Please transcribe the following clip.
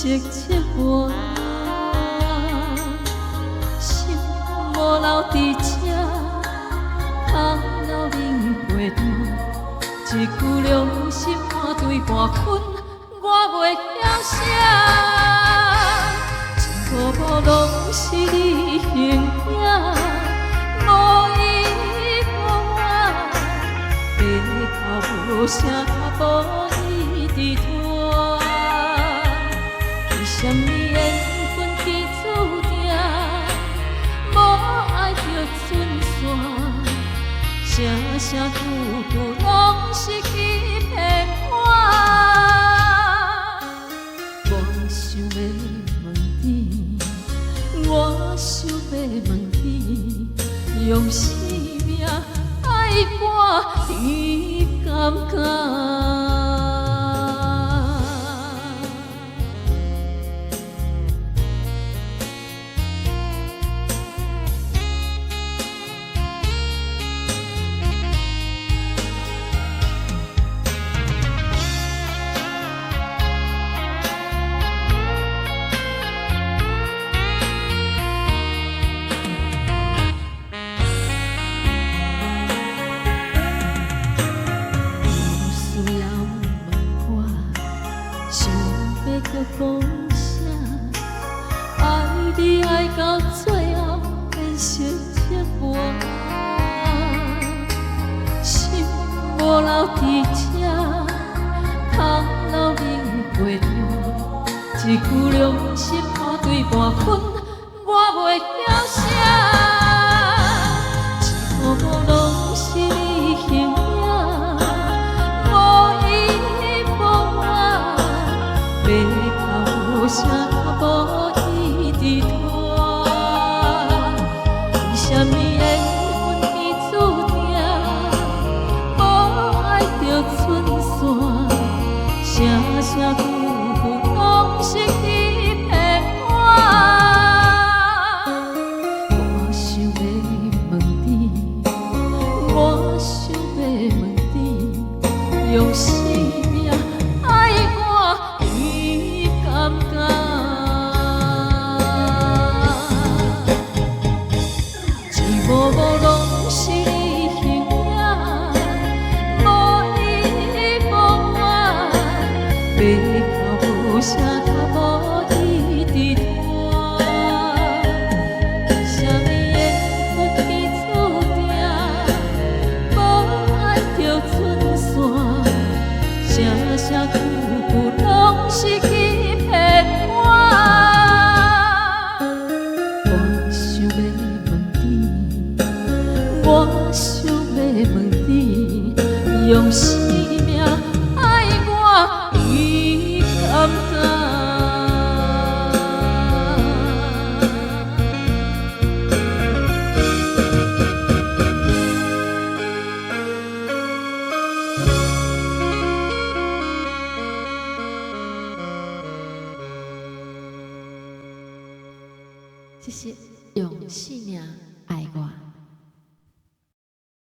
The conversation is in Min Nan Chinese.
成折磨。心無留佇這，空留恁陪伴。一句良心半對半分，我袂曉寫。一幕幕攏是你形影，無依無我，白頭無聲腳步一直拖。為啥物緣分天注定，無愛就准散，聲聲句句攏是欺騙我。我想欲問你，我想欲問你，用生命愛我，你敢敢？無需要問我，想欲閣講啥？愛你愛到最後變成折磨，心無留佇這，空留恁陪伴。一句良心半對半分，我袂曉寫。一幕幕攏是你形影，無依無我，白頭無聲腳步一直拖。為啥物緣分天注定，無愛就准散，聲聲句句攏是欺騙我。我想欲問你，我想欲問你，用生命愛我，你敢敢？一幕幕攏是你形影，無依無我，白頭無聲腳步一直拖。為啥物緣分天注定，無愛就准散，聲聲句句攏是欺騙我。我想欲問你，我想欲問你，用生命愛我，你敢敢？謝謝，用生命愛我。